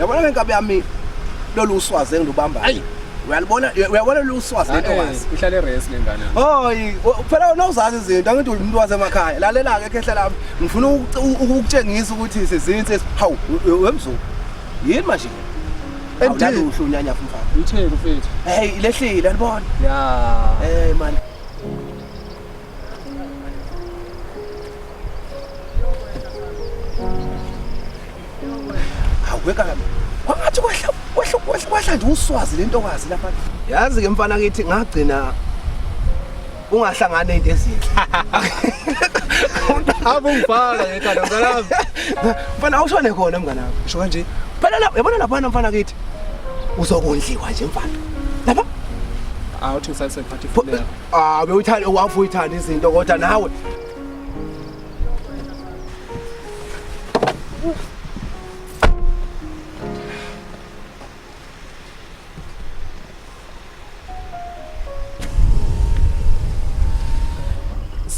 Yabona ke nkabi yami lolu uswazi engilubambayo. Ayi. Uyalibona uyabona lolu uswazi lentokazi. Eh, ihlale rest le ngane. Hoyi, phela unawuzazi izinto angithi umuntu wasemakhaya. Lalela ke khehla lami, ngifuna ukukutshengisa ukuthi sizinsi hawu wemzulu. Yini manje? Awulaluhle unyanya mfana. Utheni mfethu? Hey, lehlile alibona. Ya. Hey man. Awuweka kwangathi kwehla kwehla kwehla kwehla nje uswazi lentokazi lapha. Yazi ke mfana kithi ngagcina ungahlangana into ezinhle. Ave ungifaka ngekhanda mntanami. Mfana awushone khona mngani wami. Usho kanje? Phela la yabona lapha mfana kithi uzokondliwa nje mfana. Lapha Awuthi ngisasephatha ifoni yakho. Ah, bewuthanda wafu uyithanda izinto kodwa nawe.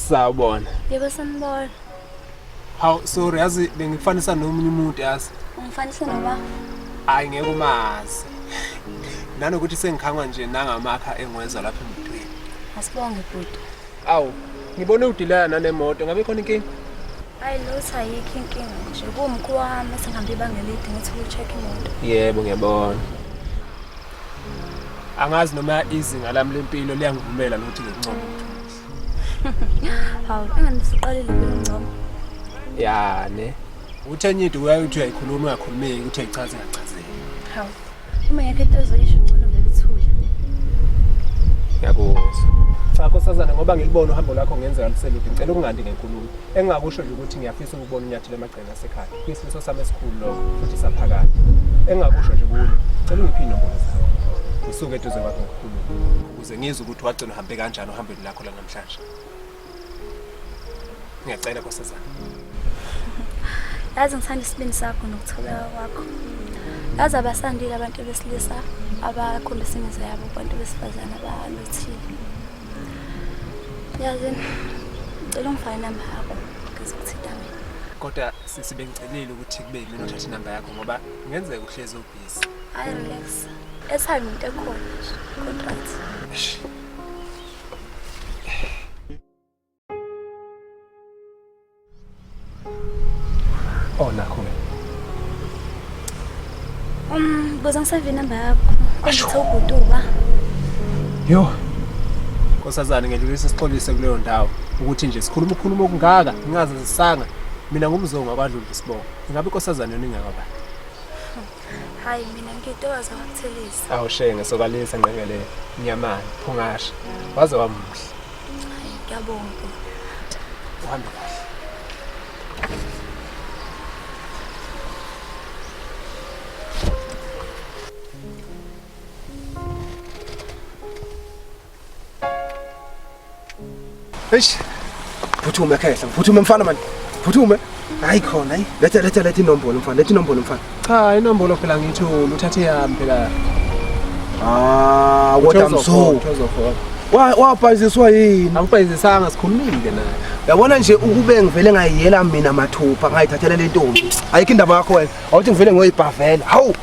Sawubona. Yebo sanibona. Hawu sorry yazi bengikufanisa nomunye umuntu yazi. Ungifanisa noba? Hayi ngeke umazi. Nanokuthi sengikhangwa nje nangamakha engwezwa lapha emotweni. Asibonge bhuti. Awu, ngibone udilaya nanemoto, ngabe khona inkinga? Hayi lutho ayikho inkinga nje. Kuwumkhuba wami esengihambe ibanga elide ngithi ukucheck imoto. Yebo ngiyabona. Angazi noma izinga lami lempilo liyangivumela ukuthi ngincome umuntu. Hawu, engani usuqalile ukungcoma. Ya ne. Uthe enye into uyaye uthi uyayikhuluma ungakhulumeki uthi uyayichaza ingachazeki. Hawu. Uma ngekho into ozoyisho ngcono vele uthule. Ngiyakuzwa. Cha nkosazana ngoba ngilibona uhambo lwakho ngenzeka luselude ngicela ukungandi ngenkulumo. Engingakusho nje ukuthi ngiyafisa ukubona unyathelo emagcekeni asekhaya. Kuyisifiso sami esikhulu lokho futhi saphakade. Engingakusho nje kuwe, cela ungiphe iy'nombolo zakho. Ngisuke eduze kwakho ngikhulume ukuze ngizwe ukuthi wagcina uhambe kanjani ohambweni lakho lanamhlanje. Ngiyacela nkosazana. Yazi ngithanda isibindi sakho nokuthobeka kwakho. Yazi abasandile abantu besilisa abakhombisa imizwa yabo kubantu besifazane abanothile. Yazi ngicela ungifake inamba yakho ngizokuthinta mina. Kodwa sisi bengicelile ukuthi kube yimina othatha inamba yakho ngoba kungenzeka uhlezi ubhizi. Hayi relax. Airtime into ekhona nje. Contract. Eish. Oh nakho ke. Buza ngisave inamba yakho. Kungithe ubhutuba. Yo. Nkosazana ngedlulisa isixolise kuleyo ndawo ukuthi nje sikhuluma ukukhuluma okungaka ngingazazisanga. Mina ngumzongo akwadlula isibongo. Ingabe inkosazana yona ingakabani? Hayi mina ngitokaza kwakuthelezi. Awushenge sokalisa ngqengele nyamani phungasha. Waze wamuhle. Hayi ngiyabonga bhuti. Uhambe kahle. Eish. Phuthume khehla, phuthume mfana manje. Phuthume. Hayi khona hayi. Letha letha letha inombolo mfana, letha inombolo mfana. Cha inombolo phela ngithuli uthathe yami phela. Ah, kodwa mso. Wa wabhayiziswa yini? Angibhayizisanga sikhulumile naye. Yabona nje ukube ngivele ngayiyela mina mathupha ngayithathela le ntombi. Ayikho indaba yakho wena. Awuthi ngivele ngiyoyibhavela. Hawu.